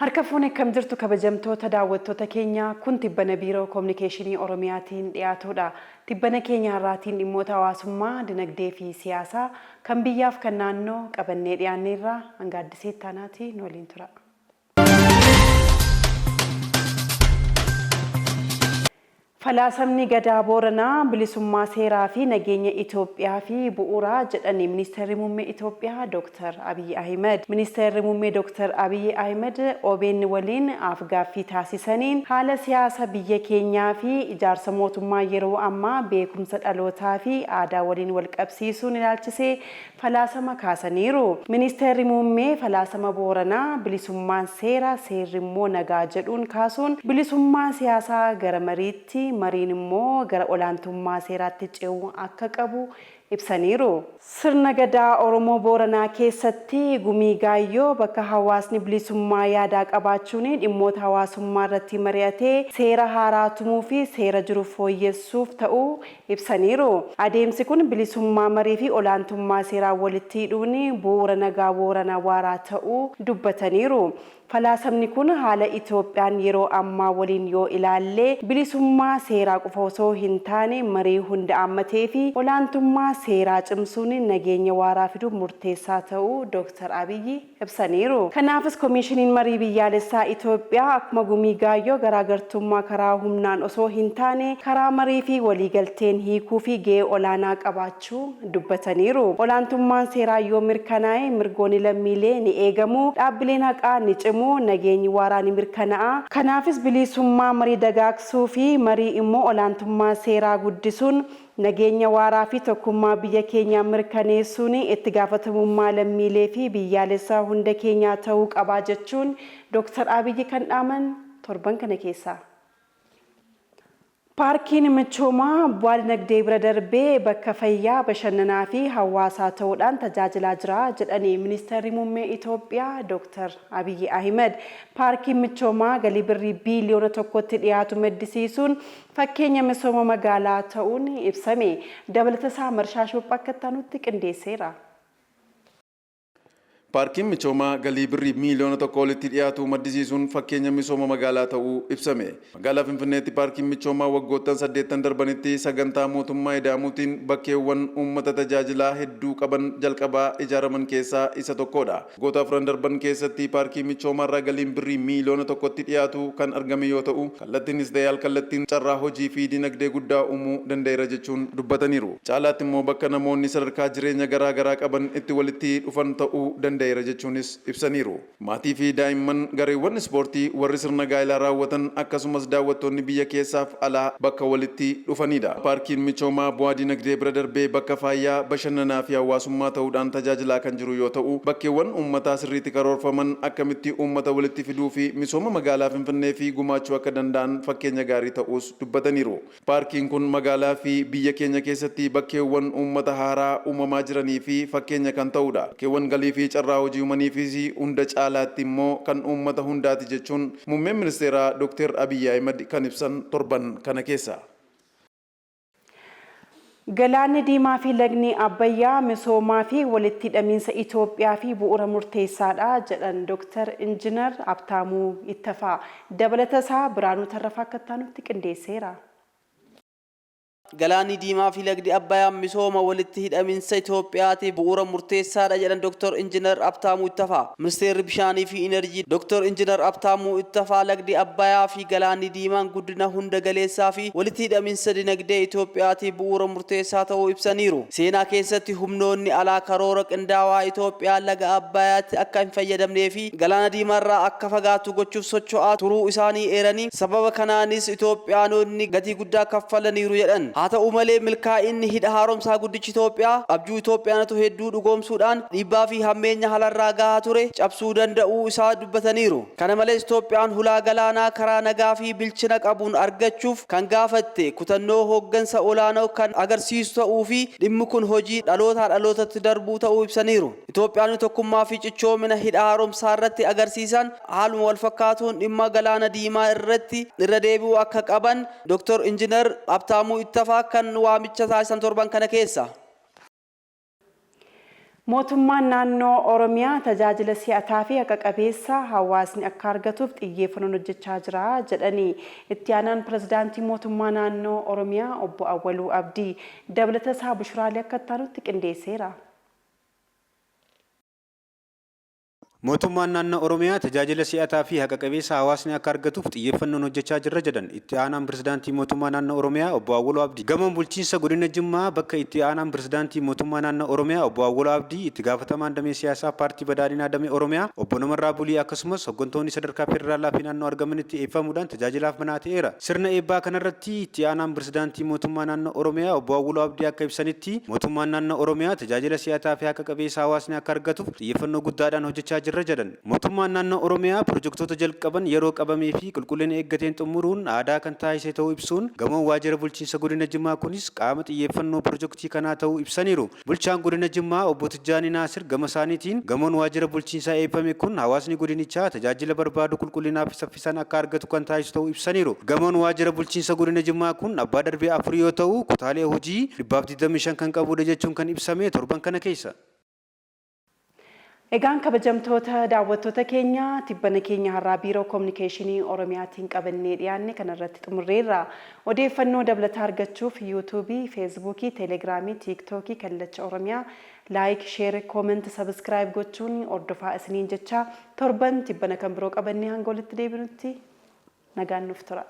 Harka fuune akkam jirtu kabajamtoota daawwattoota keenya kun tibbana biiroo kominikeeshinii Oromiyaatiin dhiyaatudha. Tibbana keenya har'aatiin dhimmoota hawaasummaa, dinagdee fi siyaasaa kan biyyaaf kan naannoo qabannee dhiyaanneerra hanga addisee ittaanaati nu waliin tura. Falaasamni Gadaa Booranaa bilisummaa seeraa fi nageenya Itoophiyaa fi bu'uura jedhani Ministeerri Muummee Itoophiyaa Dooktar Abiyyi Ahimad. Ministeerri Muummee Dooktar Abiyyi Ahimad obn waliin af-gaaffii taasisaniin haala siyaasa biyya keenyaa fi ijaarsa mootummaa yeroo ammaa beekumsa dhalootaa fi aadaa waliin walqabsiisuun ilaalchisee falaasama kaasaniiru. Ministeerri Muummee falaasama Booranaa bilisummaan seera, seerri immoo nagaa jedhuun kaasuun bilisummaa siyaasaa gara mariitti, mariin immoo gara olaantummaa seeraatti ce'uu akka qabu ibsaniiru. Sirna Gadaa Oromoo Booranaa keessatti Gumii Gaayyoo bakka hawaasni bilisummaa yaadaa qabaachuun dhimmoota hawaasummaa irratti mari'atee seera haaraa tumuu fi seera jiru fooyyessuuf ta'uu ibsaniiru. Adeemsi kun bilisummaa marii fi olaantummaa seeraa walitti hidhuun bu'uura nagaa Booranaa waaraa ta'uu dubbataniiru. Falaasamni kun haala Itoophiyaan yeroo ammaa waliin yoo ilaalle bilisummaa seeraa qofa osoo hin taane marii hunda haammatee fi olaantummaa seeraa cimsuun nageenya waaraa fiduuf murteessaa ta'uu Dooktar Abiyyi ibsaniiru. Kanaafis Komiishiniin Marii Biyyaalessaa Itoophiyaa akkuma Gumii Gaayyoo garaagartummaa karaa humnaan osoo hin taane karaa marii fi waliigalteen hiikuu fi ga'ee olaanaa qabaachuu dubbataniiru. Olaantummaan seeraa yoo mirkanaa'e mirgoonni lammiilee ni eegamu, dhaabbileen haqaa ni cimu, nageenyi waaraa ni mirkana'a. Kanaafis biliisummaa marii dagaagsuu fi marii immoo olaantummaa seeraa guddisuun Nageenya waaraa fi tokkummaa biyya keenyaa mirkaneessuun itti gaafatamummaa lammiilee fi biyyaalessaa hunda keenyaa ta'uu qabaa jechuun Dooktar Abiyyi kan dhaaman torban kana keessa. Paarkiin michoomaa bu'aa dinagdee bira darbee bakka fayyaa, bashannanaa fi hawaasaa ta'uudhaan tajaajilaa jira jedhani Ministeerri Muummee Itoophiyaa Dooktar Abiyyi Ahimad. Paarkiin michoomaa galii birrii biiliyoona tokkotti dhiyaatu maddisiisuun fakkeenya misooma magaalaa ta'uun ibsame. Dabalatasaa Marshaa Shoophaa akka itti aanutti qindeesseera. Paarkiin michoomaa galii birrii miiliyoona tokko olitti dhiyaatu maddisiisuun fakkeenya misooma magaalaa ta'uu ibsame. Magaalaa Finfinneetti paarkiin michoomaa waggoottan saddeettan darbanitti sagantaa mootummaa ida'amuutiin bakkeewwan uummata tajaajilaa hedduu qaban jalqabaa ijaaraman keessaa isa tokkoodha. Waggoota afran darban keessatti paarkii michoomaarraa galiin birrii miiliyoona tokkotti dhiyaatu kan argame yoo ta'u, kallattiinis ta'e alkallattiin carraa hojii fi dinagdee guddaa uumuu danda'eera jechuun dubbataniiru. Caalaatti immoo bakka namoonni sadarkaa jireenya garaa garaa qaban itti walitti dhufan ta'uu danda'eera jechuunis ibsaniiru. Maatii fi daa'imman, gareewwan ispoortii, warri sirna gaa'elaa raawwatan akkasumas daawwattoonni biyya keessaaf alaa bakka walitti dhufanidha. Paarkiin michoomaa bu'aa dinagdee bira darbee bakka faayyaa, bashannanaa fi hawaasummaa ta'uudhaan tajaajilaa kan jiru yoo ta'u, bakkeewwan uummataa sirriitti karoorfaman akkamitti uummata walitti fiduu fi misooma magaalaa Finfinnee fi gumaachuu akka danda'an fakkeenya gaarii ta'uus dubbataniiru. Paarkiin kun magaalaa fi biyya keenya keessatti bakkeewwan uummata haaraa uumamaa jiranii fi fakkeenya kan ta'uudha. Bakkeewwan galii fi carraa hojii uumaniifis hunda caalaatti immoo kan uummata hundaati jechuun Muummeen Ministeeraa Dooktar Abiyyi Ahimad kan ibsan torban kana keessa. Galaanni Diimaa fi Lagni Abbayyaa misoomaa fi walitti hidhamiinsa Itoophiyaa fi bu'uura murteessaadha jedhan Dooktar Injinar Habtaamuu Ittafaa. Dabalata isaa Biraanuu Tarrafaa akka itti aanutti qindeesseera. Galaanni Diimaa fi Lagdi Abbayaa misooma walitti hidhaminsa Itoophiyaatiif bu'uura murteessaadha jedhan Dooktar Injinar Habtaamuu Ittafaa. Ministeerri Bishaanii fi Inerjii Dooktar Injinar Habtaamuu Ittafaa Lagdi Abbayaa fi Galaanni Diimaan guddina hunda galeessaa fi walitti hidhaminsa dinagdee Itoophiyaatiif bu'uura murteessaa ta'uu ibsaniiru. Seenaa keessatti humnoonni alaa karoora qindaawaa Itoophiyaan laga Abbayaatti akka hin fayyadamnee fi Galaana Diimaarraa akka fagaattu gochuuf socho'aa turuu isaanii eeranii, sababa kanaanis Itoophiyaanonni gatii guddaa kaffalaniiru jedhan. Haa ta'u malee milkaa'inni Hidha Haaromsaa Guddichi Itoophiyaa abjuu Itoophiyaanota hedduu dhugoomsuudhaan dhiibbaa fi hammeenya halarraa gahaa ture cabsuu danda'uu isaa dubbataniiru. Kana malees Itoophiyaan hulaa galaanaa karaa nagaa fi bilchina qabuun argachuuf kan gaafatte kutannoo hooggansa olaanoo kan agarsiisu ta'uu fi dhimmi kun hojii dhalootaa dhalootatti darbuu ta'uu ibsaniiru. Itoophiyaanonni tokkummaa fi cichoomina hidha haaromsaarratti agarsiisan haaluma walfakkaatuun dhimma Galaana Diimaa irratti irra deebi'uu akka qaban Dooktar Injinar Habtaamuu Ittafaa kan waamicha taasisan torban kana keessa. Mootummaan naannoo Oromiyaa tajaajila si'ataa fi haqa qabeessa hawaasni akka argatuuf xiyyeeffannoon hojjechaa jira jedhanii itti aanaan pirezidaantii mootummaa naannoo Oromiyaa obbo Awwaluu Abdii. Dabalata isaa Bushuraalee akka itti qindeesseera. Mootummaan naannoo Oromiyaa tajaajila si'ataa fi haqa qabeessa hawaasni akka argatuuf xiyyeeffannoon hojjechaa jirra jedhan itti aanaan pirezidaantii mootummaa naannoo Oromiyaa obbo Awwaluu Abdii. Gamoon bulchiinsa godina Jimmaa bakka itti aanaan pirezidaantii mootummaa naannoo Oromiyaa obbo Awwaluu Abdii, itti gaafatamaan damee siyaasaa paartii badhaadhinaa damee Oromiyaa obbo Namarraa Bulii akkasumas hooggantoonni sadarkaa federaalaa fi naannoo argamanitti eebbifamuudhaan tajaajilaaf banaa ta'eera. Sirna eebbaa kanarratti itti aanaan pirezidaantii mootummaa naannoo Oromiyaa obbo Awwaluu Abdii akka ibsanitti, mootummaan naannoo Oromiyaa tajaajila si'ataa fi haqa qabeessa hawaasni akka argatuuf xiyyeeffannoo guddaadhaan hojjechaa jirra jedhan. Mootummaan naannoo Oromiyaa pirojektoota jalqaban yeroo qabamee fi qulqullina eeggateen xumuruun aadaa kan taasise ta'uu ibsuun, gamoon waajjira bulchiinsa godina Jimmaa kunis qaama xiyyeeffannoo pirojektii kanaa ta'uu ibsaniiru. Bulchaan godina Jimmaa obbo Tijjaanii Naasir gama isaaniitiin, gamoon waajjira bulchiinsaa eebbifame kun hawaasni godinichaa tajaajila barbaadu qulqullinaa fi saffisaan akka argatu kan taasisu ta'uu ibsaniiru. Gamoon waajjira bulchiinsa godina Jimmaa kun abbaa darbii afurii yoo ta'u, kutaalee hojii 125 kan qabudha jechuun kan ibsame torban kana keessa. Egaan kabajamtoota daawwattoota keenya, tibbana keenya har'aa biiroo koominikeeshinii Oromiyaatiin qabannee dhiyaanne kanarratti xumurreerra. Odeeffannoo dabalataa argachuuf Yuutuubii, Feesbuukii, Teelegiraamii, Tiiktookii Kallacha Oromiyaa like, share, comment, subscribe gochuun hordofaa isiniin jecha, torban tibbana kan biroo qabannee hanga walitti deebinutti nagaan nuuf tura.